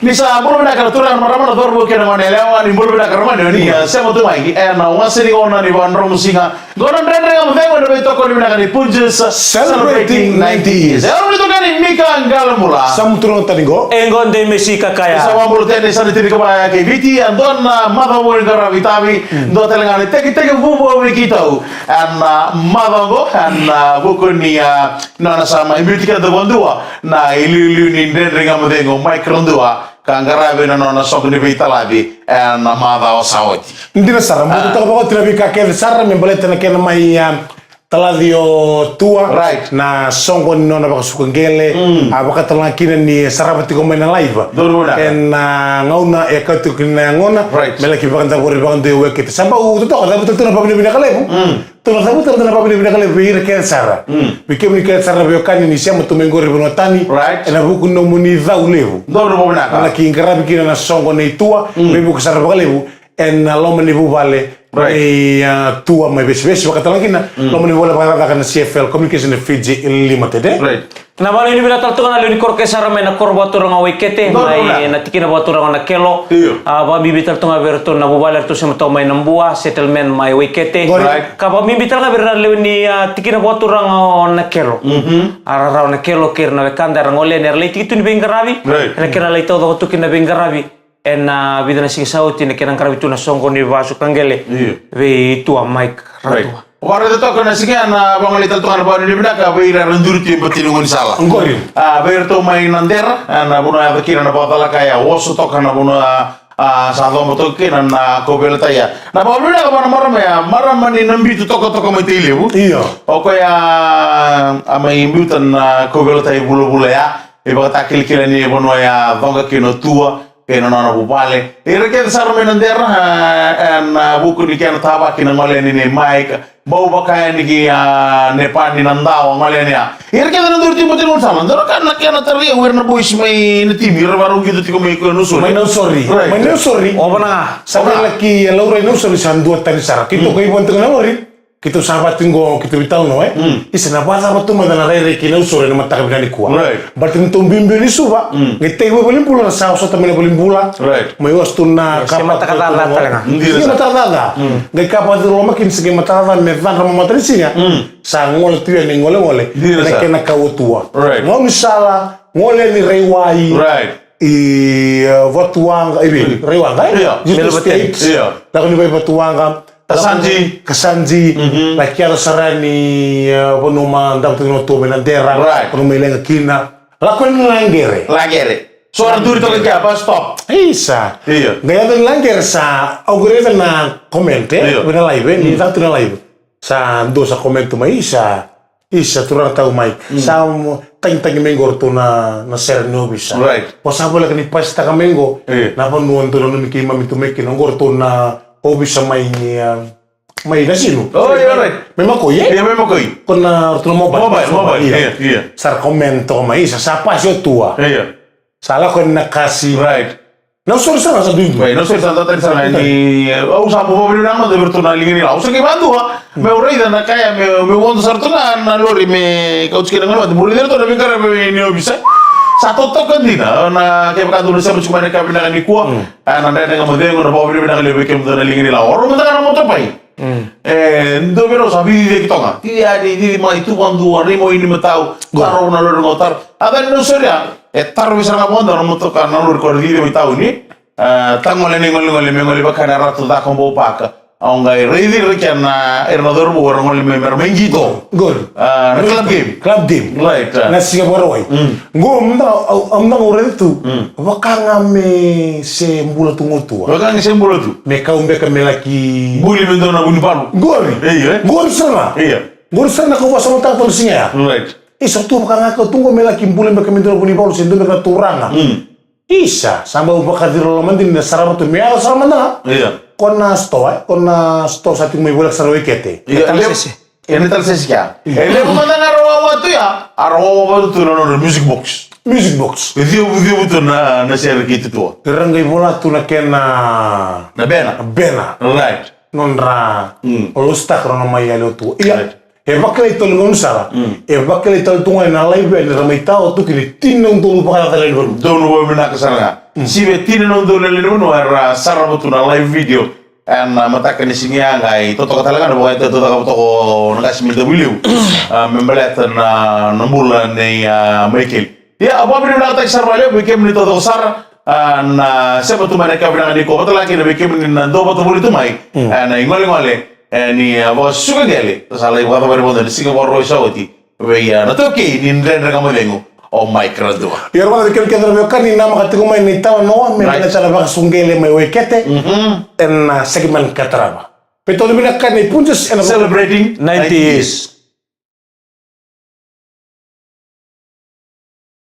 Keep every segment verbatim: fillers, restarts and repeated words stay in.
Ni sa bula vinaka na turaga, marama, na cauravou kei na gone yalewa, ni bula vinaka na gone ni, mm, a, sema tu mai ena wase ni gauna ni vakadromusiga. Qo na Dredre Ga Mo Cegu ena veitokoni vinaka ni Punjas Celebrating ninety years. E, au ni tokani Mika Qalebula. Sa muturotani qo. E qo de mesi kakaya. Sa vabula tena sa na tini ka vaya kei Viti, a dua na macawa ni qaravi tavi, mm, dua tale ga na tekitekivu vou vei keitou. Ena, a, macawa qo, ena, a, vuku ni, a, nona sa mai biuti keda vakadua na iliuliu ni Dredre Ga Mo Cegu, Mike Radua, ka qaravi na nona soqo ni veitalaci ena macawa sa oti. Dina sara, a, bau toka vakaoti na veika kece sara me baleta na kena mai, a, talaci o Tua. Right. Na soqo ni nona vakasuka qele, mm, a, vakatalega kina ni sarava tiko mai na live. Donu na. Ena, a, gauna e kau tiko kina na yagona, right, me laki vakadavori vakadua e Waikete. Sa bau totoka, cavuta tu na vakavinavinaka levu. Mm. Tou na cavuta na vakavinavinaka levu vei ira kece sara. Mm. Vei kemuni kece sara na veiwekani ni sema tu mai qori vanua tani. Right. Ena vuku ni nomuni cau levu. Donu vakavinavinaka. Na ki qaravi kina na soqo nei Tua, mm, veivuke sara vakalevu ena loma ni vuvale, right, nei, a, Tua mai Vesivesi, vakatalega kina, mm, loma ni vuvale vakacakacaka na C F L, Communication Fiji Limited, e? Right. Na vale ni vinaka tale tu ga na lewe ni koro kece sara mai na koro vakaturaga o Waikete, mai na tikina vakaturaga o Nakelo. Io. A, vakabibi tale tu ga vei iratou na vuvale eratou sema toka mai na Bua, settlement mai Waikete. Qori. Right. Ka vakabibi tale ga vei ira na lewe ni, a, tikina vakaturaga o Nakelo. Mhm. A rarawa Nakelo kei ira na wekada era gole yani, era lai tiki tu ni veiqaravi. Right. Ena kena lai taucoko tu kina na veiqaravi. Ena vica na siga sa oti na kena qaravi tu na soqo ni vakasuka qele. Io. Vei Tua Mike Radua. Right. Vakaraica toka na siga ya na vagolei tale toka na vakanuinui vinaka vei ira era duri tu e bati ni gaunisala. Qori. A, vei iratou mai Nadera, a, na vanua yaco kina na vakacalaka ya, oso toka na vanua, a, sa coba toka kina na kauveilatai ya. Na vakanuinui vinaka vua na marama ya, marama ni Nabitu toka toka mai Tailevu. Io. O koya, a, mai biuta na kauveilatai vulavula ya. E vakatakilakila ni vanua ya coqa kina o Tua kei na nona vuvale. Ira kece sara mai Nadera, e, ena vuku ni kena tavaki na gole yani nei Mike. Bau vaka yani ki, a, Nepani, Nadawa, gole yani ya. Ira kece na duri tiko bati ni gaunisala. Dua na ka na kena tarai au, ira na boys mai na timi, ira vakarau qito tiko mai ko Nausori. Mai Nausori. Right. Mai Nausori. O vana ga. Sa vei laki e laurai Nausori sa dua tani sara. Keitou, mm, kai vana tiko na lori. Keitou sa vati qo, keitou veitalanoa, e? Mm. Isa, na vakacava tu mada na rairai kei Nausori ena mataka vinaka nikua. Right. Baleta ni tou biubiu ni Suva, mm, qai tekivu e valenibula, ra sa osota mai na valenibula. Right. Mai oso tu na, e, kapa se mataka caca tale ga. Dina. Qai mataka caca. Mm. Qai kapa tu loma kina se qai mataka caca me cadra mai matanisiga. Mm. Sa gole tu yani e golegole. Dina. Ena sa kena kau o Tua. Right. Gaunisala, gole yani Raiwai. Right. I, e, Vatuwaqa, i vei, mm, Raiwaqa, e? Io. United States. Io. Lako yani i Vatuwaqa. Kasaji. Kasaji. Mhm. Laki yaco sara yani, e, vanua ma davo tu na Tua mai Nadera. Right. Vanua mai Leqa kina. Lako yani Laqere. Laqere. So era duri toka kea, bus stop. Isa. Io. Qai yaco yani Laqere sa, au qai raica na comment, e? Io. Vei na live, e? Ni, mm, caka tu na live. Sa dua sa comment tu mai, isa. Isa, turaga tau Mike. Mm. Sa, mm, tagitagi mai qo ratou na, na sere ni ovisa. Right. O sa voleka ni pasitaka mai qo. Io. Na vanua dou nanumi keimami tu mai kina, qo ratou na ovisa mai, e, mai Nasinu. Oh, io, right. Mai Makoi, e? Io, mai Makoi. Ko na ratou na mobile. Mobile, mobile. Io. Io, io. Sa ra comment toka mai, isa, sa pasi o Tua. Io. Sa lako yani Nakasi. Right. Nausori sara sa duidui. Right, Nausori sa dua tani sara ni, e, au sa bau vakavinavinaka mada vei iratou na liga ni lawa. Au sa qai vakadua, mm, meu raica na ka ya, meu, meu vodo sara tu ga na lori me kauti kina na gauna, meu raica iratou na veiqaravi ni ovisa. Sa totoka dina, na kevaka dou na sema tiko mai na ka vinaka nikua. Mm. A, na Dredre Ga Mo Cegu, na vakavinavinaka levu vei kemudou na liga ni lawa. O rau mada ga na motopai. Mm. E, dua vei rau sa veiciciyaki toka. Cici yani, cici mai, tu vakadua, rai mai Wainimatau, taro na lori qo, taro. A cava ni Nausori ya, e taro vei sara ga vakadua na motoka na lori ko ra cici mai tauni. E, tagole ni golegole, me gole vaka na Ratu Caka o Baupaka. Au qai raici ira kina, ira na cauravou, era gole mai, me ra mai qito. Qori. E, na club game. Club game. Right, e. Na siga Vakarauwai. Mm. Qo, mada, au, au mada qo raica tu. Mm. Vaka ga me se bula tu qo Tua. Vaka ga se bula tu. Me kau beka me laki buli me dua na vunivalu. Qori. Io, e? Qori sara ga. Io. Qori sara na ka au vakasamataka tu na siga ya. Right. Isa, tu vaka ga kau tu qo me laki buli beka me dua na vunivalu se dua beka na turaga. Mm. Isa, sa bau vakaciri loloma dina ni sarava tu me yaco sara mada ga. Io. Ko na store, e? Ko na store sa tiko mai voleka sara Waikete. Io, e levu. Ena Talisese. Ena Talisese kea. Io. E levu mada ga era wawa tu ya, era wawa tu na nodra music box. Music box. E ciovu, ciovu tu na, na sere kei Tua. Era qai vola tu na kena, na bena. Bena. Right. Nodra, mm, lositaka nona mai yali o Tua. Ia. Right. E vakilai tolu na gauna sara. E vakilai tolu tu ga ena live, era mai tawa tu kina e tini na udolu vakacacana ni vanua. Donu vakavinaka sara ga. Sivi e tini na udolu na lewe ni vanua era sarava tu na live video. Ena mataka ni siga ya qai totoka tale ga na vakaitautau caka vata ko na qase mai Davuilevu. A, me baleta na, na bula nei, a, Maikeli. Ia, au vakavinavinakataki sara vakalevu vei kemuni taucoko sara, a, na sema tu mai na ka vinaka ni ko vata laki na vei kemuni na dau vata voli tu mai. Mm. A, na igolegole, e, ni, a, vakasuka qele, sa lai vakacavara vodo ni siga vakarua sa oti. Vei, a, na taukei ni Dredre Ga Mo Cegu, o Mike Radua. Ia, ra vata vei kemuni kece na veiwekani namaka tiko mai na italanoa, me baleta na vakasuka qele mai Waikete, ena, a, segment ka tarava. Vei taucoko vinaka na iPunjas, ena celebrating ninety years.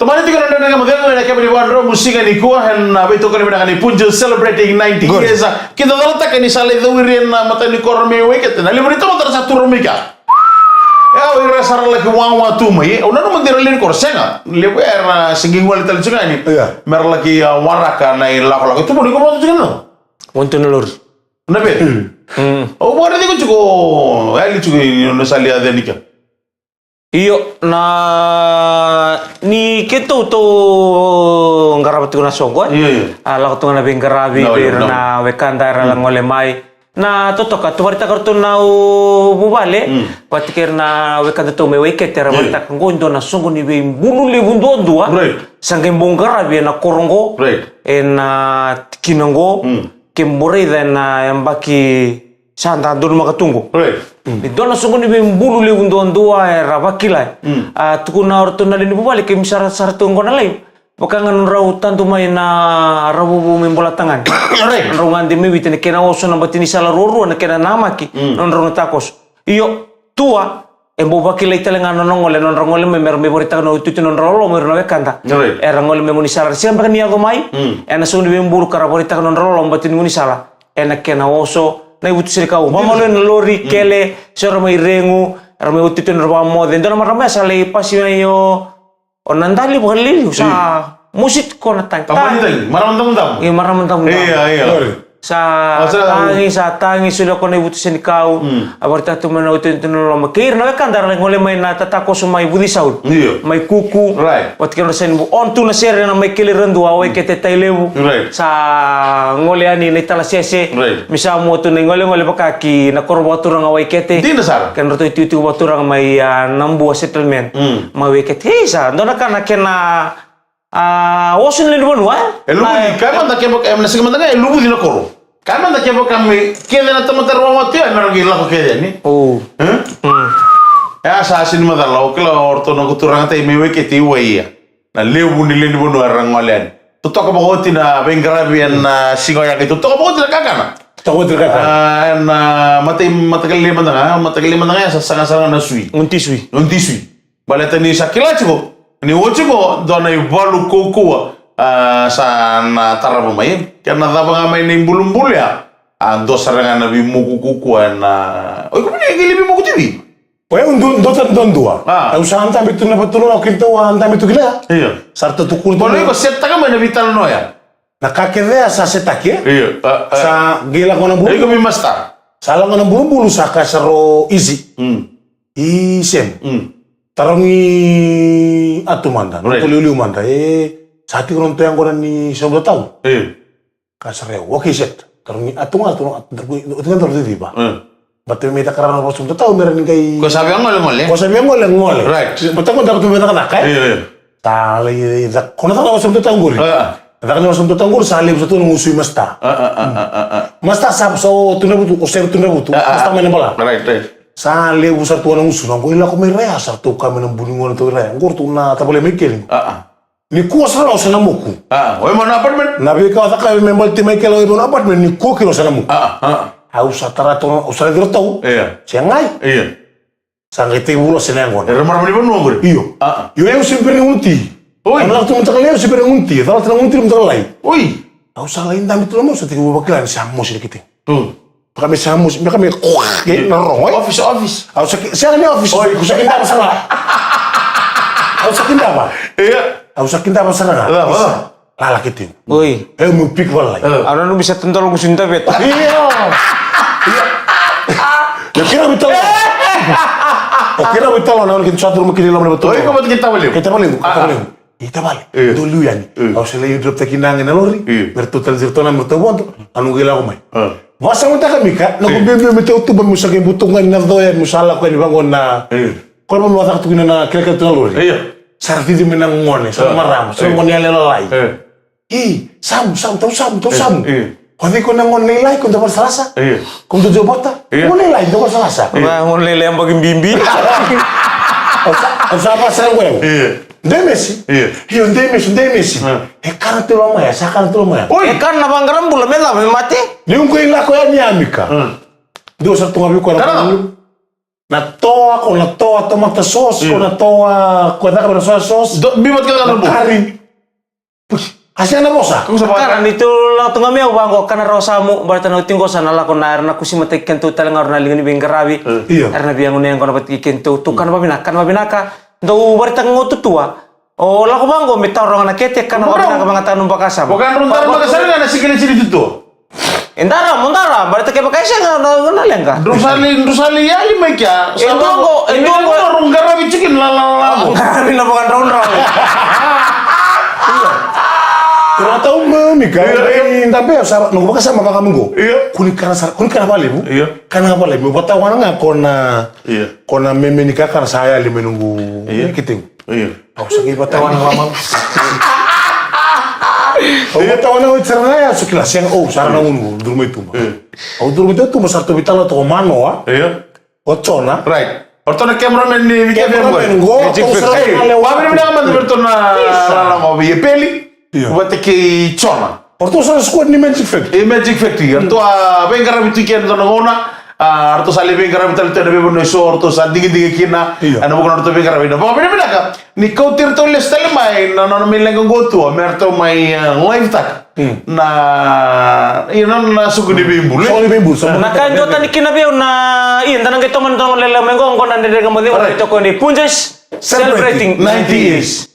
Tomani tiko na Dredre Ga Mo Cegu ena kena ivakadromu siga nikua, ena veitokoni vinaka ni Punjas celebrating ninety years. Kida calataka ni sa lai cowiri ena matani koro mai Waikete. Na levu ni tamata era sa tu mai kea. E, o ira sa ra laki wawa tu mai. Au nanuma ni ra lewe ni koro, sega. Levu era se qai gole tale tiko yani. Io. Me ra laki, a, waraka na ilakolako. Tu mai ni ko vata tiko na. Wanta na lori. Na vei. Mm. Au vakaraici iko tiko, e, yali tiko ni o na sa lai yaco yani kea. Io, na, ni keitou tou qarava tiko na soqo, e? Io, io. A, lako tu ga na veiqaravi, na vei ira na wekada era la gole mai. Na totoka, tou vakaraitaka ratou na u vuvale, vata kei ira na wekada tou mai Waikete, era vakaraitaka qo e dua na soqo ni veibulu levu duadua. Right. Sa qai bau qaravi ena koro qo, right, ena tikina qo. Mm. Ke bau raica ena yabaki sa da donumaka tu qo. Right. Mm. Ni dua na soqo ni veibulu levu duadua era vakila. Mm. A, tukuna o ratou na lewe ni vuvale, keimami sa ra, sa ra tu qo na live. Vaka ga nodrau tadu mai na Ravuvu mai Bolatagane. Right. Nodrau gade mai Viti, na kena oso na bati ni sala ruarua, na kena namaki, mm, nodrau na takoso. Io, tua, e bau vakilai tale ga na nona gole, nodra gole mai, mera mai vakaraitaka na iotioti ni nodra loloma o ira na wekada. Right. Era gole mai gaunisala, era sega beka ni yaco mai. Mm. Ena soqo ni veibulu ka ra vakaraitaka na nodra loloma, bati ni gaunisala. Ena kena oso, na ivutu senikau. Vamalua na lori, mm, kele, se ra mai regu, era mai iotioti ni nodra vakamoce. Dua na marama ya sa lai pasi mai o O na dali vakalialiu, sa mosi tiko na tagi. Tamani tagi, marama damudamu. Io, marama damudamu. Io, io. Sa tagi, sa tagi, solia ko na ivutu senikau. Mm. A vakaraitaka tu mai na iotioti ni nona loloma. Kei ira na wekada era lai gole mai na tatakoso mai Vucisauri. Io. Mai Kuku. Right. Vata kei na seni vu. On tu na sere na Maikeli Radua, Waikete, Tailevu. Right. Sa gole yani na italasese. Right. Me sa mua tu na igolegole vaka ki na koro vakaturaga Waikete. Dina sara. Kei na ratou itikotiko vakaturaga mai, a, Nabua Settlement. Mm. Mai Waikete. Isa, dua na ka na kena, a, oso ni lewe ni vanua, e? E luvuci, e, kaya mada kevaka, e, na siga mada ga, e luvuci na koro. Kaya mada kevaka me kece na tamata ra wawa tu ya, me ra qai lako kece yani. O. E? Mm. E a sa sega ni macala, o kila o ratou na noqu turaga tai mai Waikete, i Waia. Na levu ni lewe ni vanua era gole yani. Totoka vakaoti na veiqaravi ena, a, siga oya, qai totoka vakaoti na kakana. Totoka vakaoti na kakana. A, ena, a, matai, mataka lailai mada ga, mataka lailai mada ga, sa saga sara ga na sui. Gone ti sui. Gone ti sui. Baleta ni sa kila tiko ni oti qo dua na ivalu kaukauwa, a, sa na tarava mai. Ke na cava ga mai na ibulubulu ya, a, dua sara ga na veimoku kaukauwa ena, o iko vuni e qai lai veimoku tu vei? O yau dua, dua, dua, dua. A. Au sa dabe tu na vatulolo, au keitou a dabe tu kina. Io. Sa ratou tukuna tu. Koya iko setaka mai na veitalanoa ya. Na ka kece ya sa setaki, e? Io, a, a. Sa qai lako na bulu. Iko vei masta. Sa lako na bulubulu, sa kaya sara o Isi. Mm. I Sem. Mm. Tarogi Atu mada, na, right, tou liuliu mada. E, sa tiko na nodatou yaqona ni sauma tatau. Io. Ka sara, okay, set. Tarogi Atu ga, Atu, Atu, Atu ga, Atu ga, Atu ga, Atu ga. Mm. Baleta me cakara na sauma tatau, me ra ni qai. Ko sa via gole, gole. Ko sa via gole, gole. Right. Baleta ko da ko tu me cakacaka, e? Io, io. Sa lai caka, ko na caka na sauma tatau qori. A. Caka na sauma tatau qori, sa levu sa tu na gusu i masta. A, a, a, a, a. Masta sa, sa o Tudravutu, o Sere Tudravutu. A, a, a. Masta mai na bala. Right, right. Sa levu sa tu na gusu, na qo i lako mai raya, sa ratou kaya mai na bu ni gone tou raya. Qori tu na tavale mai keli. A, a. Nikua sara o sa na moku. A, o i mai na apartment? Na veika o caka me baleti mai kela o i mai na apartment, nikua kila o sa na moku. A, a, a. Au sa tara toka, au sa raici iratou. Io. Se qai. Io. Sa qai tekivu loa se na yaqona. Era marama ni vanua qori? Io. A, a. Io, au se bera ni gunu ti. Oi. Au na lako tu mataka lailai, au se bera ni gunu ti. Cala tu na gunu ti mataka lailai. Oi. Au sa lai dabe tu na mosi, sa tekivu vakila ni sa mosi na kete. Mm. Beka me sa mosi, beka me, ke na rorogo, e? Office, office. Au sa ki, sega ni office. Oi. Au sa kidava sara ga. Au sa kidava. Io. Au sa kidava sara ga. Cava, cava? Lala kete. Oi. E, meu piki valai. E. Au nanumi sa tadolo gusu ni daveta. Io. Io. Io, kira mi talo. O kira vei talo na, kei sa turu mai kina i loma ni vatu. O iko vata kei tavalevu. Kei tavalevu, kei tavalevu. I tavale. Io. Dou liu yani. Io. Au sa lai drop taki na age na lori. Io. Me ratou tale ratou na me ratou vodo. Anu qai lako mai. Vakasamataka Mika, na ko biu biu me teu tuba me sa qai butu ga ni na coya me sa lako yani vaqo na. Io. Ko na me vacaka tu kina na kelekele tu na lori. Io. Sa ra cici mai na gone, sa ra marama, sa ra gone yalewa lalai. Io. I, Samu, Samu, tau Samu, tau Samu. Io. O cei ko na gone lailai ko da vakasalasa? Io. Ko da jo vata? Io. Gone lailai da vakasalasa. Io. Gone lailai yabaki bibi. Au sa, au sa vakasala ko yau. Io. Demesi? Io. Io, demesi, demesi. E kana tu lomaya, sa kana tu lomaya. Oi. E kana na vaqara bula me cava me mate? Ni u qai lako yani ya Mika. Dua sa tu ga vei koya na. Na toa, ko na toa tomato sauce, ko na toa ko caka na soya sauce. Biu vata kei na bula. Kari. A sega na vosa. Kara ni tou lako tu ga mai au vaqo, kana rawa Samu, baleta na oti qo sa na lako na era na kusimataki kedatou tale ga o ira na liga ni veiqaravi. Io. Era na via gunu yaqona vata kei kedatou, tou kana vavinaka, kana vavinaka. Dou varitaka ga o tutua. O lako vaqo me taura ga na kete, kana vavinaka, vagataka na nomu vakasama. Vaka drau dara vakasama ga na siga ni sini tutua. E dara, mo dara, baleta kevaka e sega na, na leqa. Drau sa lai, drau sa lai yali mai kea. E dua qo, e dua qo. Drau qaravi tiko kina la, la, la, la. Qaravi na vakadraudrau. Io. Kura tau mai Mika. Io, io. Dabe sa, noqu vakasama vaka mai qo. Io. Kua ni kana sara, kua ni kana vakalevu. Io. Kana vakalevu. Vata wana ga ko na, io, ko na meme ni kakana sa yali mai noqu. Io. Ni kete qo. Io. Au sa qai vatawana ga mai. Au vatawana oti sara ga ya, sa kila sega, o, sara na gunu, duru mai tuba. Io. Au duru mai tuba, sa ratou veitalanoa toka o Manoa. Io. O Jona. Right. O ratou na cameraman ni, ni cameraman qo. Magic Factory. Ei, vakavinavinaka mada vei ratou na, na, na, na, vei Peli. Io. Vata kei Jona. O ratou sa na squad ni Magic Factory. E Magic Factory. Ratou a veiqaravi tu kina dua na gauna. A, ratou sa lai veiqaravi tale tu ena veivanua eso, ratou sa digidiga kina. Io. Ena vuku na ratou veiqaravi. Na vakavinavinaka ni kauti iratou lesu tale mai na nona mai leqa qo tu, me ratou mai, e, live taka. Na, io, na, na soqo ni veibulu. Soqo ni veibulu, soqo ni veibulu. Na ka e duatani kina vei au na, io, da na qai tomana na lele mai qo, qo na Dredre Ga Mo Cegu, right, tokoni Punjas, celebrating ninety years.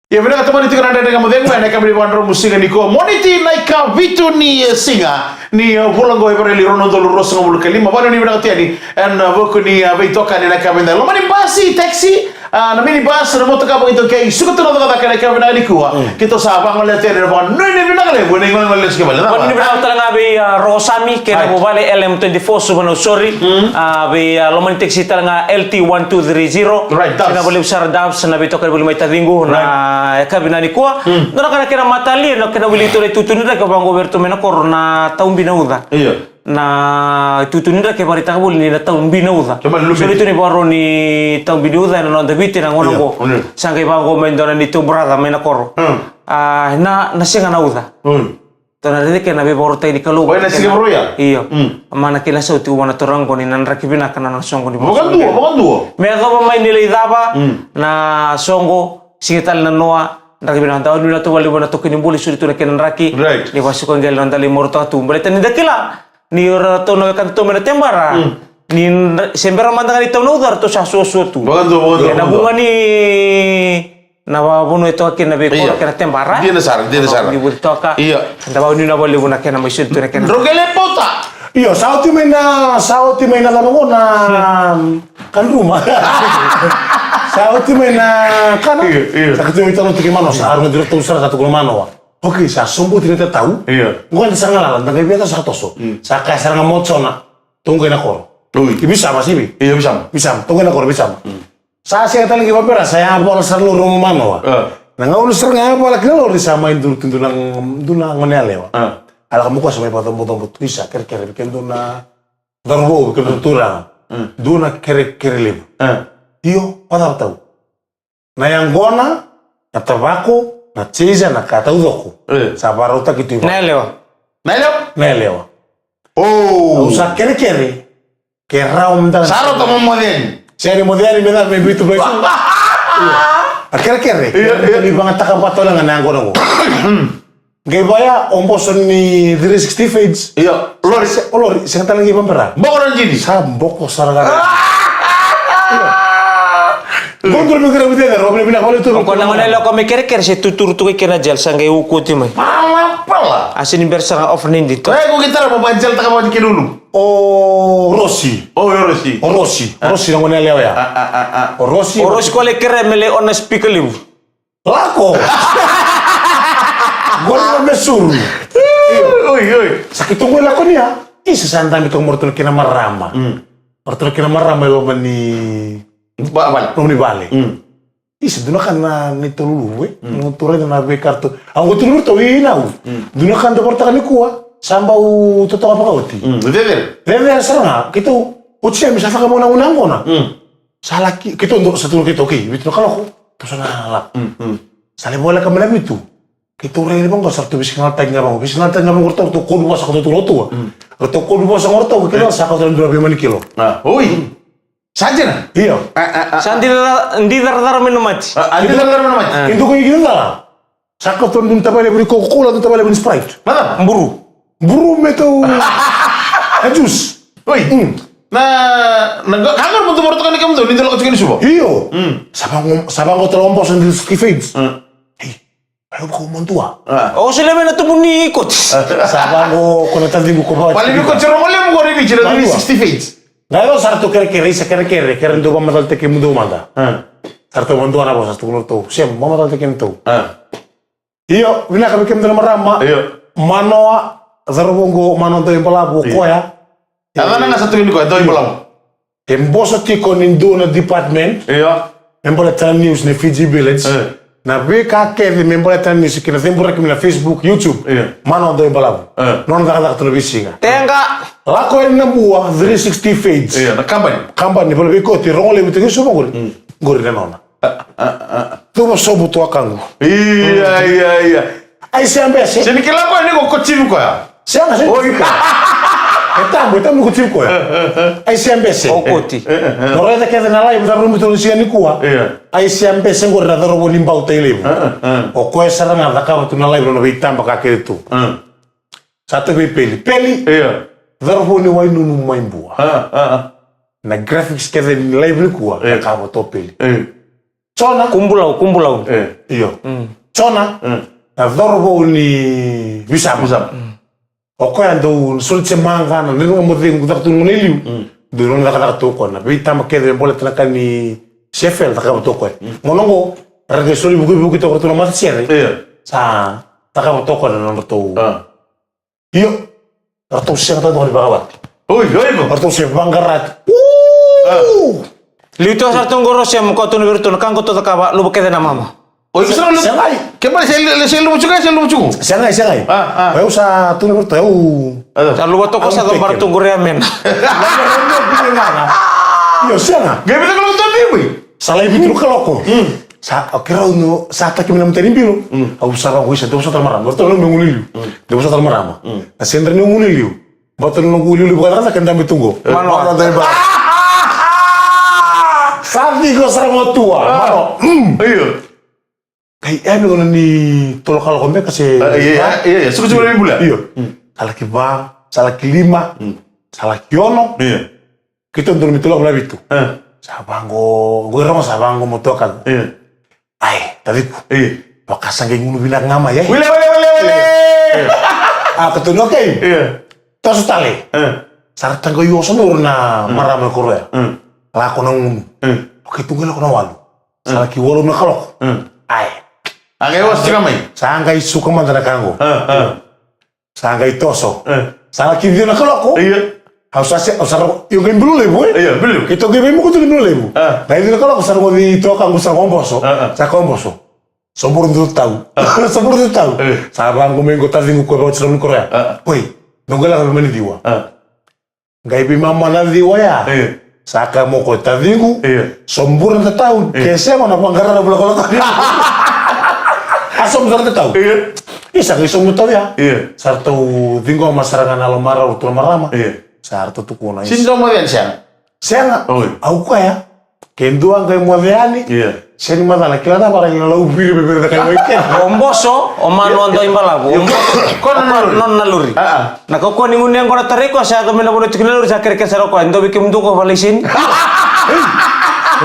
Ia vinaka, tomani tiko na Dredre Ga Mo Cegu ena yakavi ni vakadromu siga nikua, Moniti na ikavitu ni, e, siga ni, e, vula qo, e Epereli rua na udolu ruasagavulu ka lima. Vakanuinui vinaka tu yani ena vuku ni, e, veitokani ena yakavi edai. Loma ni basi, taxi, a, na minibus, na motoka vakaitaukei, suka tu na cakacaka ena yakavi vinaka nikua. Keitou sa vagolea tu yani na vakanuinui vinaka levu ena igole lesu ki vale. Vakanuinui vinaka tale ga vei, a, Rokosami kei na vuvale, L M twenty-four Suva Nausori. A, vei, a, loma ni taxi tale ga L T one two three zero. Right, kei na valevu sara Dubs, na veitokani voli mai taciqu, na yakavi vinaka nikua. Dua na ka na kena matalia, na kena wili tu na itutu ni draki, vaqo vei iratou mai na koro na taubi na uca. Io. Na itutu ni draki e vakaraitaka voli ni na taubi na uca. Soli tu ni vakarau ni taubi ni uca ena noda Viti na gauna qo. Sa qai vaqo mai dua na neitou brother mai na koro. A, na, na sega na uca. Tou na raica kei na veivakarautaki ni Kalou. Oi, na siga vakaroya? Io. Mm. Mana kei na sauti vua na turaga qo ni na draki vinaka na nona soqo ni vosa. Vakadua, vakadua. Me yacova mai ni lai cava na soqo, sega tale na noa, draki vinaka. Da nuinui tu vakalevu na toki ni bula, soli tu na kena draki. Right. Ni vasuka qele na da lai marautaka tu. Baleta ni da kila ni o ratou na wekadatou mai na tebara. Mm. Ni se bera mada ga ni tau na uca, ratou sa suasua tu. Vakadua, vakadua, vakadua. Ena vuqa ni na vakavanua e toka kina na veikoro kei na tebara. Dina sara, dina sara. Ni vuci toka. Io. Da vakanuinui vakalevu na kena mai soli tu na kena. Drau qele pauta. Io, sa oti mai na, sa oti mai na cava qo na kadruma. Sa oti mai na kana. Io, io. Sa kati mai tano tiki mano, sa arunga dira tau sara ka tukuna mano wa. Okay, sa sobu tiki na tatau. Io. Qo eda sa galala, da qai via toso, sa toso. Mm. Sa kaya sara ga mo Jona. Tou qai na koro. Oi. I visama, sivi? Io, visama. Visama, tou qai na koro, visama. Mm. Sa sega tale ga ni vakabera, sa yabala sara lori o manoa. A. Na gauna sara ga yabala kina lori sa mai duru tu dua na, dua na gone yalewa. A. A lako mai koya sa mai vakacobocobo tu, isa kerekere vei kemudou na cauravou, vei kemudou na turaga. Mm. Dua na kerekere levu. A. Io, vakacava tau? Na yaqona, na tavako, na chaser, na ka taucoko. E. Sa vakarautaki tu i vale. Na yalewa. Na yalewa? Na yalewa. O. Au sa kerekere. Ke rawa mada. Sa rauta mo moce yani. Sega ni moce yani me cava, me biu tu mai. A kerekere. Io, io. Ni vagataka vata tale ga na yaqona qo. Qai vaya o boso ni three sixty fades. Io, lori. Se, o lori, sega tale ga ni vakabera. Boko na jini. Sa boko sara ga. Io. Ko dua me kere vei cecere, o vina vina vale tu. O koya na gone yalewa ko me kerekere se tuturu tu kei na gel sa qai uku oti mai. Pala, pala. A sini bera sara ga off ni dito. E, ko kei tara mo ba gel taka vati kei lulu. O Rosi. O, o Rosi. O Rosi. Rosi na gone yalewa ya. A, a, a, a. O Rosi. O Rosi ko le kere me le ona speaker levu. Lako. Gole na mesuru. Oi, oi. Sa keitou qai lako ni a. Isa sa dabe toka mo ratou na kena marama. Mm. Mo ratou na kena marama e loma ni. Ba, vale. Loma ni vale. Mm. Isa dua na ka na neitou luluvu, e. Mm. Neitou raica na veika ratou. Au qai tukuna vei ratou, i nau. Mm. Dua na ka da vakarautaka nikua. Sa bau totoka vakaoti. Mm. Cecere. Cecere sara ga. Keitou. Oti sa mi sa fakamonauna qona. Mm. Sa laki, keitou dua, sa tu keitou kei, vitu na kaloko, toso na lako. Mm, mm. Sa lai voleka mai na vitu. Keitou rai vaqo, sa ratou veisignal taki ga vaqo, veisignal taki ga vaqo, ratou, ratou kodu vosa, ratou tu lotua. Mm. Ratou kodu vosa, ratou, keitou sa kauta na dua na veimani kilo. A, oi. Sa dina? Io. A, a, a. Sa didara, didarara mai na mati. A, a, didarara mai na mati. A. Keitou kei kina dara. Sa kauta dua na tavalevu ni Coca-Cola, dua na tavalevu ni Sprite. Mada. Buru. Buru me tou. A juice. Oi. Mm. Na, na, ka qori mo tou mo ratou ka ni kemudou, ni tou lako tiko ni Suva. Io. Mm. Sa vaqo, sa vaqo tale o boso ni sixty fades. Mm. Ei, ai, o vako madua. A. O sele me na tubu ni koti. Sa vaqo, ko na taciqu ko vaka. Pali ni koti rogo levu ko ni Viti, na three sixty fades. Qai o sa ratou kerekere, isa kerekere, kere dou vakamacalataki kemudou mada. A. Sa ratou vadua na vosa, sa tukuna ratou. Sem, vakamacalataki kemudou. A. Io, vinaka vei kemudou na marama. Io. Manoa, cauravou qo, Manoa Dauaibalavu, o koya. Io. A yacana ga sa tukuni koya, Dauaibalavu. E boso tiko ni dua na department. Io. Me baleta na news ni Fiji Village. Io. Na veika kece me baleta na news kei na ceburaki mai na Facebook, YouTube. Io. Manoa Dauaibalavu. Io. Nona cakacaka tu na veisiga. Tenga. Lako yani na bua, three sixty fades. Io, na kabani. Kabani, vale vei koti, rogo levu tiko e Suva qori. Mm. Qori na nona. Cuva sobu tuakaqu. Ia, ia, ia. Ai se a bese. Se ni kila koya ni ko kotivi koya. Sega, sega. Oi. E tabu, e tabu ni kotivi koya. Ai se a bese. O koti. Mo raica kece na live, na rumu tu ni siga nikua. Ia. Ai se a bese qori na cauravou ni Bau Tailevu. O koya sara ga cakava tu na live, nona veitaba ka kece tu. Sa tu vei Peli. Peli. Ia. Cauravou ni Wainunu mai Bua. A, a, a. Na graphics kece ni live nikua, e, na ka vata o Peli. E. Jona. Kubulau, Kubulau. E. Io. Mm. Jona. Mm. Na cauravou ni Visama. Visama. Mm. O koya dau soli se maqa, na nenu ga mo cegu caka tu gona i liu. Mm. Dau nona cakacaka tu o koya. Na veitaba kece me baleta na ka ni C F L cakava tu o koya. Mm. Gona oqo, ra qai soli vukivuki toka tu na matasere. Io. Sa cakava tu o koya na nodratou. A. Io. Ratou sega tale toka ni vakawati. Oi, oi, mo. Ratou se vaqara. Uu! Liu toka sara tu qo Rose, mo kau tu na vei ratou na ka qo tou cakava, luva kece na mama. Oi, sega. Segai. Ke bale se, se luva tiko, se luva tiko. Segai, segai. A, a. Au sa tu na vei ratou, au. Sa luva toka sa cobara tu qori a mena. Io, sega. Qai vei caka lotu a bibi. Sa lai vitu na kaloko. Mm. Sa, o keirau no, sa taki mai na matai ni bilo. Mm. Au sa vaqo isa, dou sa tara marama. Ratou na meu gunu liu. Mm. Dou sa tara marama. Mm. Na sedra ni gunu liu. Bata na gunu liu, bata na keda me tuqo. Mano. Bata na ba. Sa tiko sara mo tua. A. Mano. Mm. Io. Kai, e, me gona ni tolo kaloko beka se. A, ia, ia, ia, ia. Suku, suku na bula. Io. Mm. Sa laki va, sa laki lima, mm, sa laki ono. Io. Keitou donu me toloko na vitu. E. Sa vaqo, qo e rogo sa vaqo mo toka. E. Ai, taciqu. E. Vaka sa qai gunu vinaka ga mai, e. Wile, wile, wile, wile. E. A, keitou ni okei. E. Toso tale. E. Sa ra taqai oso na uru na marama e koro ya. E. Lako na gunu. E. Okei, tu qai lako na walu. Sa laki walu na kaloko. E. Ai. A qai oso tiko mai. Sa qai suka mada na ka qo. E, e. Sa qai toso. E. Sa laki ciwa na kaloko. Ia. Au sa se, au sa rau, io qai bilo levu, e? Ia, bilo levu. Keitou qai veimukutu ni bilo levu. E. Qai ciwa na kaloko, sa rau qai toka, qu sa qo boso. E, e. Sa qo boso. Soburu tu tau. E. Soburu tu tau. E. Sa vaqo me qo taciqu ko vaqo tiro ni korea. E. Oi, dou qai lako veimani ciwa. E. Qai veimama na ciwa ya. Io. Sa kaya mo koya taciqu. Io. Sobura na tau. Io. Ke sega na vaqara na vulakolako. A sobu sara na tau. Io. Io, sa qai sobu na tau ya. Io. Sa ratou ciqoma sara ga na lomarau, ratou na marama. Io. Sa ratou tukuna. Sini dau moce yani sega? Sega. Oi. Au kaya. Ke dua qai moce yani. Io. Sega ni macala, kila na vara, kila lau viri, viri, viri, kai mai kena. O boso, o mano, o dau i balavu. Io. O boso, ko na lori. Nona na lori. A, a. Na kaukauwa ni gunu yaqona, tarai koya, sa yaco mai na vanua tiko na lori, sa kerekere sara o koya, dou vei kemudou ko valaiseni.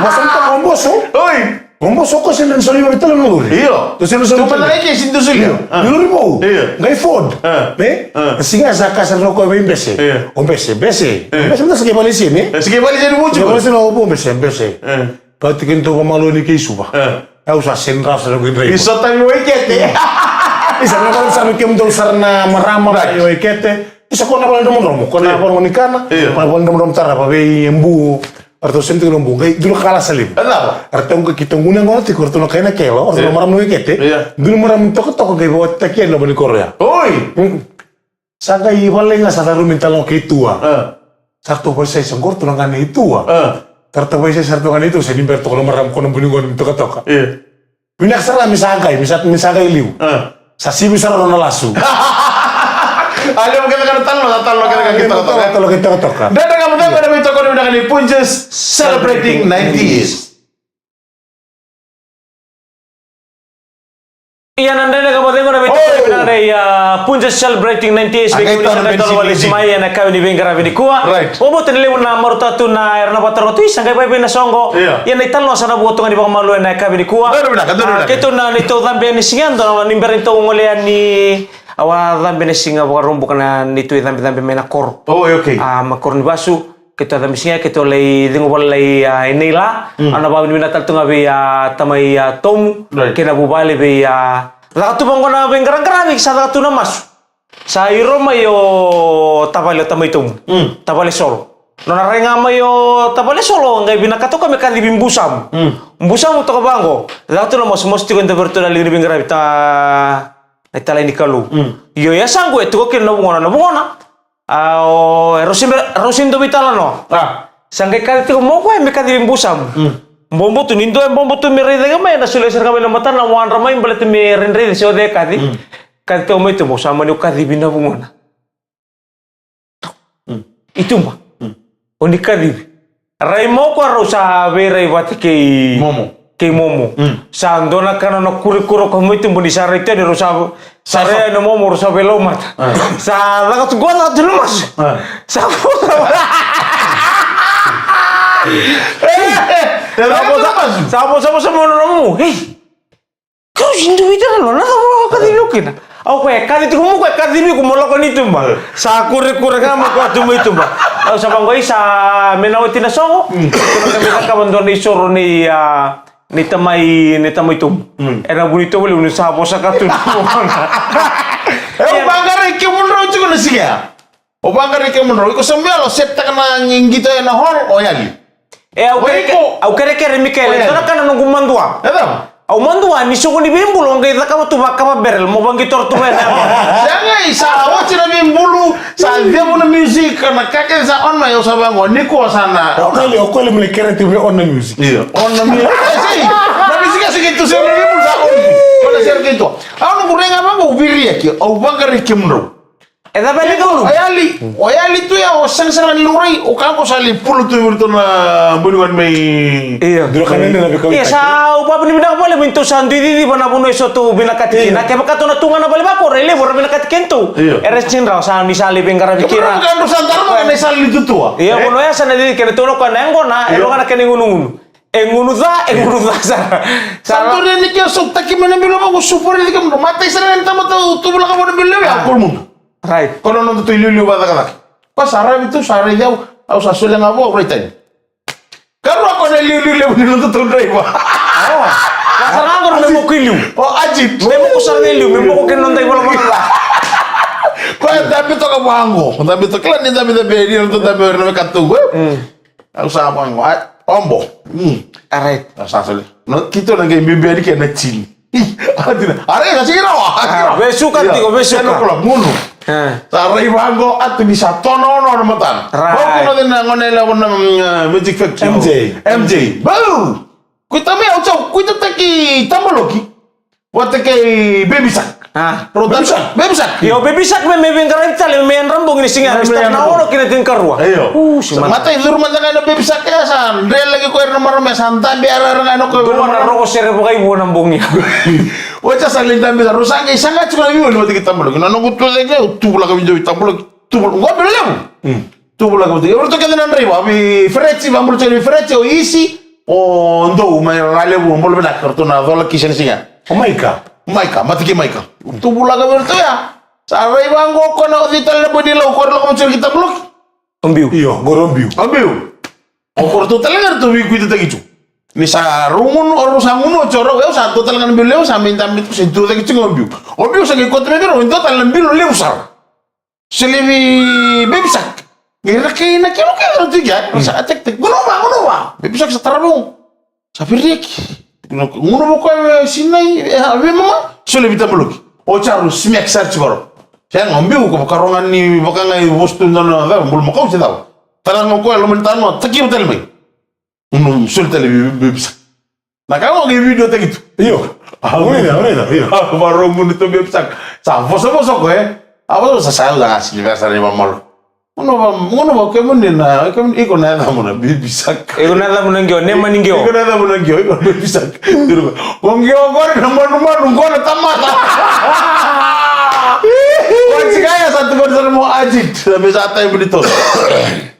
Vasa ni toka o Boso. Oi. O Boso ko se na soli vei tale na lori. Io. Tu se na soli. Tu mana ke si tu soli. Io. Ah. Lori vou. Io. Qai Ford. Ah. Ne? Ah. Siga sa kasa na ko vei Bese. Io. O Bese, Bese. Io. Bese na sike vale sini. Eh, sike vale sini mo. Sike vale sini o Bese, Bese. Io. Ka tiko ni tou vamalua ni kei Suva. E. Au sa sendra sa na kudra. Isa tami Waikete. Isa na vale sa me kemudou sara na marama. Right. Waikete. Isa ko na vale dromodromo. Ko na vale ni kana. Io. Ko na vale dromodromo tarava vei Embu. Arto senti ko na Embu. Qai dulu kala salimu. Ena. Arto nga ki tonguna qo tiko arto na kaina kelo. Arto na marama Waikete. Io. Dulu marama tokatoka qai votaki na vale ni koro ya. Oi. Mm. Sa qai vale ga sa tarumi talo kei tua. Ah. Sa ratou vaisai sa qo ratou na gane i tua. Ah. Sa ratou vaisai sa ratou gane i tua, sa ni bera toka na marama ko na buni gone mi tokatoka. Io. Vinaka sara me sa qai, me sa, me sa qai liu. Ah. Sa sivi sara na lasu. A levu kece ka na talo, sa talo kece ka kei tokatoka. Talo kei tokatoka. Dredre Ga Mo Cegu ena veitokoni vinaka ni Punjas celebrating ninety years. Ia na Dredre Ga Mo Cegu na veitokoni vinaka ni, a, Punjas celebrating ninety years. Vei kemuni sa qai tolo vale mai ena yakavi ni veiqaravi nikua. Right. Vakabauta ni levu na marautaka tu na era na vakarogo tu, isa qai vakaevei na soqo. Ia. Ia na italanoa sa na vua tu ga ni vakamalua ena yakavi nikua. Donu vinaka, donu vinaka. Keitou na neitou cabe ni siga, dua na ni bera ni tou gole yani. Au a cabe na siga Vakaraubuka na neitou icabecabe mai na koro. Oh, okay. A, mai koro ni vasu. Keitou a cabe siga, keitou lai cegu vale lai, a, i Neila. Mm. Au na vakavinavinaka tale tu ga vei, a, tamai, a, Tomu. Right. Kei na vuvale vei, a, caka tu vaqo na veiqaraqaravi, sa caka tu na masu. Sa iro mai o tavale o tamai Tomu. Mm. Tavale Solo. Nona rai ga mai o tavale Solo, qai vinakata o koya me kacivi Busamu. Mm. Busamu toka vaqo. Caka tu na masu, masu tiko e dua vei iratou na liga ni veiqaravi ta, na italai ni Kalou. Mm. Io, e sa qo e tiko kina na vugona, na vugona. A, o, e rau sega, rau sega ni dau veitalanoa. A. Sa qai kaci tiko mai o koya me kacivi Busamu. Mm. Bobo tu, ni dua e bobo tu me rai cake mai, na solia sara ga mai na matana, wadra mai, baleta me rairai se o cei e kaci. Mm. Kaci tiko mai tu, mo sa mani o kacivi na vugona. Mm. I tuba. Mm. O ni kacivi. Rai mai o koya rau sa veirai vata kei Momo. Kei Momo. Mm. Sa dua na ka nona kurekure o koya mai tuba ni sa rai tu yani rau sa, sa rai yani o Momo rau sa veilaumata. Ah. Sa caka tu qo, caka tu na masu. Ah. Sa vosa. Sa vosa, sa vosa, vosa mai o Momo. Ei. Kau si dui tara lo, na cava o kacivi au kina? Au koya, kaci tiko mo koya, kacivi ko mo lako ni tuba. Sa kurekure ga mo koya tu mai tuba. Au sa vaqo, isa, me na oti na soqo. Mm. Kena ka me cakava dua na isoro nei, a, nei tamai, nei tamai Tomu. Mm. Ena vu ni tovo levu ni sa vosa ka tu na vogona. E, au vaqarai kemudrau tiko na siga. O vaqarai kemudrau, iko Samuel, o set taka na qito ena hall, o yali. E, au kere, au kerekere, Mikaele, dua na ka na noqu madua. E cava? Au madua ni soqo ni veibulu, au qai cakava tu vakava barrel, mo vaqitora tu mai na. Sa qai, sa oti na veibulu, sa cevu na music, na ka kece sa on mai, au sa vaqo, nikua sa na. O koya, o koya me kere tu me on na music. Io, on na music. E, sei, na music sa qai tu se na veibulu sa on. Koya na sere qai tu. Au noqu rai ga vaqo, au viriaki, au vaqarai kemudrau. E cava e lai curu? O yali, o yali tu ya, o sega sara ni laurai, o ka qo sa lai pulu tu vei iratou na buni gone mai. Io. Dua ka nene na veikau. Io, sa au vakavinavinaka vakalevu ni tou sa dui ciciva na vanua eso tou vinakati kina. Io. Kevaka tou na tu ga na vale vakoro, e levu era vinakati kina tou. Io. Era sega ni rawa, sa ni sa lai veiqaravi kina. Kevaka drau sa dara maka na isala ni tutua. Io, e? Vanua ya sa na cici kina tou na koya na yaqona, e, io, rogo na kena igunugunu. E gunu ca, e gunu ca sara. Sa dua ni ke sautaki mai na bilo vaqo, supori cake mudu. Matai sara na tamata, tu, tu vulaka vou na bilo levu ya, a, koro mudu. Right. Ko na noda tu iliuliu vakacakacaka. Ko sa ravi tu, sa raici au, au sa solia ga vou, au rai tani. Karua ko na iliuliu levu ni noda tu draiva. O, ka sara ga qo me moku iliu. O, Ajit. Me moku sara ga iliu, me moku kei na noda ivalavala ca. Ko e dabe toka vaqo, dabe toka, kila ni dabe, dabe, ni noda dabe, na weka tu, e? Mm. Au sa vaqo, a, ombo. Mm. Alright. Au sa soli. No, keitou na qai bibi yani kei na tini. Ih, a, dina. Are, sa sega ni rawa. A, vesuka tiko, vesuka. Ten o'clock, gunu. A. Sa rai vaqo, a, tu ni sa tono, no, no, matana. Right. Vaqo, no, na gone levu na, mm, Music Factory. M J. M J. Bau! Kuita mai, au sa, kuita taki Tabaloki. Vata kei Baby Shark. A. Rau Baby Shark. Baby Shark. Io, Baby Shark me, me veiqaravi tale me yadra bogi ni siga. Me start na ono ki na tinikarua. Io. U, sa mata. Matai curu mada ga na Baby Shark, e sa dre laki ko ira na marama, sa dabe yarayara ga na ko. Dua na rogo sere vakaivu na bogi. Oti sa lai dabe sa, rau sa qai saga tiko na veiwali vata kei Tabaloki. Na noqu tu cake, au tu vulaka vei Tabaloki. Tu vulaka, qo bilo levu. Mm. Tu vulaka vata kei, e, ratou kece na draiva, vei Fereti, vabula tiko vei Fereti, o Isi. O Dou mai Ralevu, bula vinaka, ratou na cola kisi ena siga. O Maika. Maika, mata kei Maika. Ratou vulaka vei ratou ya. Sa rai vaqo o koya na oci tale na boi ni Lau, o koya ra lako mai tiko ki Tabaloki. O Biu. Io, qori o Biu. O Biu. O koya ratou tale ga ratou veikuitataki tu. Ni sa rau gunu, o rau sa gunu oti o rau, au sa dua tale ga na biu levu, sa mai dabe tu, se tu cake tiko o Biu. O Biu sa qai kauta mai vei rau e dua tale na biu levu sara. Solia vei Baby Shark. Qai rakai na kelo kece o tiko ya. Sa tektek. Gunu va, gunu va. Baby Shark sa tara vaqo. Sa fereki. Gunu va o koya vei sinai, e, vei mama. Solia vei Tabaloki. O Charu smack sara tiko rau. Sega, o Biu ko vakaroga ni vaka ga e vosa tu dua na cava, bulumakau se cava. Tara ga o koya loma ni tanoa, takiva tale mai. Gunu soli tale vei, vei, vei Baby Shark. Na ka qo qai video taki tu. Io. A, gunu ida, gunu ida, io. A, varau gunu tu Baby Shark. Sa vosavosa o koya, e. A, vosavosa sa yau da ga sili vea sara ni vamalo. Gunu va, gunu va, kemuni na, kemuni, iko na yacamuna Baby Shark. Iko na yacamuna qio, nemani qio. Iko na yacamuna qio, iko na Baby Shark. O qio qori na manumanu, qo na tamata. Ko tiko ya sa tukuni sara mo ajit, na me sa time ni tolu.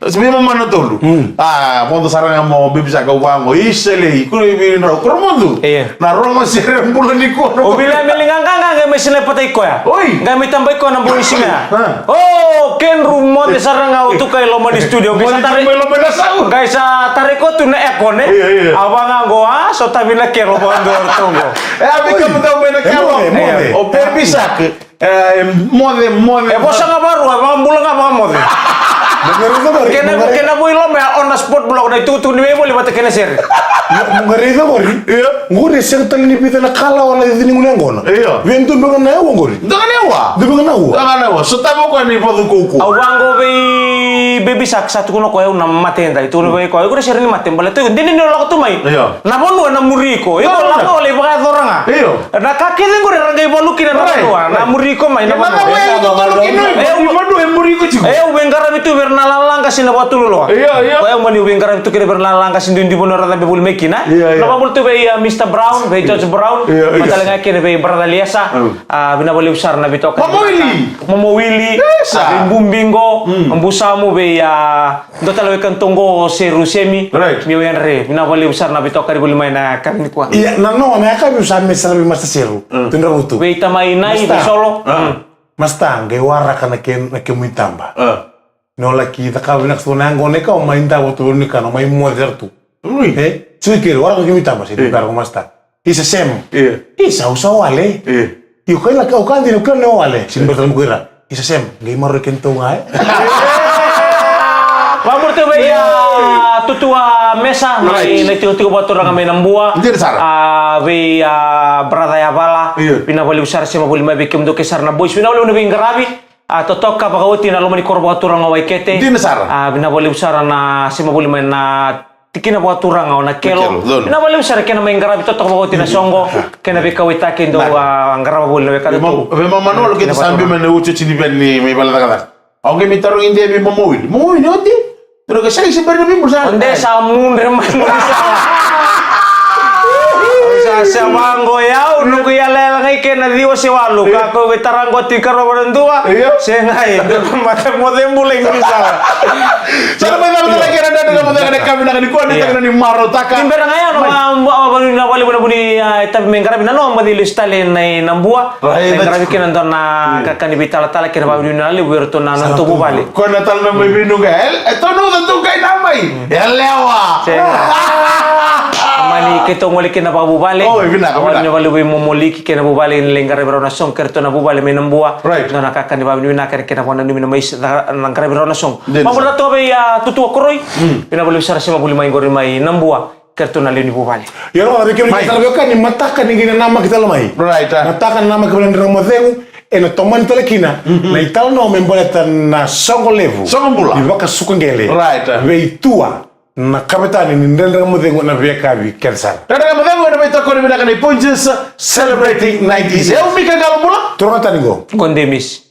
Sa vei mama na tolu. Mm. A, modo sara ga mo Baby Shark, au vaqo, isa lei, kuro i vei drau, kuro modo. Io. Na rogo sere bula nikua. O vila me liga ga ga, ga me sina pata i koya. Oi. Ga me taba i koya na boi sina. A. O, Kenru modo sara ga o tuka i loma ni studio. Qai sa tare, modo tiko i loma na sau. Qai sa tare ko tu na aircon, e. Io, io. A vaqo, a, so tavi na kelo, vaqo, toqo. E, a vika mo tau mai na kelo. E, modo, modo. O Baby Shark. E, moce, moce. E vosa ga varua, e vakabula ga vakamoce. Mo qai raica qori, kena, mo qai kena vo i loma ya, on the spot block, na itukutuku ni veivoli vata kei na sere. Mo qai raica qori. Io. Qori e sega tale ni vica na kalawa na cici ni gunu yaqona. Io. Vei dua beka na yawa qori. Dua ga na yawa. Dua beka na yawa. Dua ga na yawa. Sotava o koya na ivacu kaukaua. Au vaqo vei Baby Shark, sa tukuna o koya au na mate edai. Tukuna vei koya, iko na sere ni mate, baleta iko dina ni o lako tu mai. Io. Na vanua na muri iko. Iko lako o lai vakayacora ga. Io. Na ka kece qori era qai valu kina na vanua. Right. Na muri iko mai na vanua. Na vanua e muri iko tiko. E, au, vanua e muri iko tiko. E, au veiqaravi tu vei ira na lalaqa si na vakatuloa. Io, io. Koya au mani veiqaravi tu kina vei ira na lalaqa si duidui vanua era cabe voli mai kina. Io, io. Na vakabula tu vei, a, Mister Brown, vei George Brown. Io, io. Matale ga kina vei Brother Liasa. Mm. A, vinaka vakalevu sara na veitokani. Mama Wili. Mama Wili. Yes, sir. A, vei Bubingo. Mm. Busamu vei, a, dua tale wekana toqo o Seru Semi. Right. Meu yadre, vinaka vakalevu sara na veitokani voli mai na yakavi nikua. Ia, na noa na yakavi au sa me sara vei Master Seru. Mm. Tui Dravutu. Vei tamai Nai, vei Solo. Mm. Master, qai waraka na ke, na kemu itaba. Mm. Ni o laki cakava vinaka sara na yaqona, iko mai davo tu ni kana, mai moce tu. Ui. E? Sui kere, waraka na kemu itaba, se tu kara ko Master. Isa Sem. Io. Isa, au sa wale. Io. Io, kai laka, au ka dina, au kila ni o wale. Sini bera tale mo ko ira. Isa Sem, qai maroroi kedatou ga, e? Vakabula tu vei, a, Tutua Mesa, mai na itikotiko vakaturaga mai Nabua. Dina sara. A, vei, a, brother Yavala. Io. Vinaka vakalevu sara, sema voli mai vei kemudou kece sara na boys. Vinaka vakalevu na veiqaravi. A, totoka vakaoti na loma ni koro vakaturaga o Waikete. Dina sara. A, vinaka vakalevu sara na sema voli mai na tikina vakaturaga o Nakelo. Nakelo, donu. Vinaka vakalevu sara kena mai qaravi totoka vakaoti na soqo, kena veikauwaitaki dou, a, qarava voli na wekada tu. Vei Mama Nolo kei na sa biu mai na uciuci ni veni mai vale cakacaka. Au qai mai tarogi Dea vei Mama Wili. Mama Wili, oti? Tou na qai sa qai se bari na veibulu sa. O Dea sa mudre mai na sa. Sa se vaqo yau, noqu yalayala ga i ke na ciwa se walu. Ka ko qai tara qo ti karova na dua. Io. Se qai, dua mata moce bula i gusala. Sa na mai cava tale kei na dredre na moce ga na ka vinaka ni kua ni taka ni marautaka. Ni bera ga ya, no, ma, ma, ma, na vale, vale, vale, a, tavi me qaravi na no, ma, di lesu tale na, na bua. Right. Me qaravi kina dua na kakani veitalatala kei na vavinavinaka levu vei iratou na nodatou vuvale. Ko na tala na mai veinuqa. E, e tou na uca tou kai na mai. E lewa. Sega. Mani keitou gole kina vakavuvale. O, e vinaka, vinaka. Vinaka vakalevu vei Momoliki kei na vuvale ni lai qaravi rau na soqo kei ratou na vuvale mai Nabua. Right. Dua na kakani vavinavinaka kei na vakananumi na mai sa, na qaravi rau na soqo. Dina. Vakabula toka vei, a, Tutua Koroi. Mm. Vinaka vakalevu sara sema voli mai qori mai Nabua. Kei ratou na lewe ni vuvale. Io, na vei kemuni na veiwekani, mataka ni qai namaki tale mai. Right, a. Mataka na namaki vale ni Dredre Ga Mo Cegu, ena tomani tale kina na italanoa me baleta na soqo levu. Soqo bula. Ni vakasuka qele. Right, a. Vei Tua na kavetani ni Dredre Ga Mo Cegu ena veiyakavi kece sara. Dredre Ga Mo Cegu ena veitokoni vinaka ni Punjas, celebrating nineties. E au Mika Qalo bula. Turaga tani qo. Qo Demis.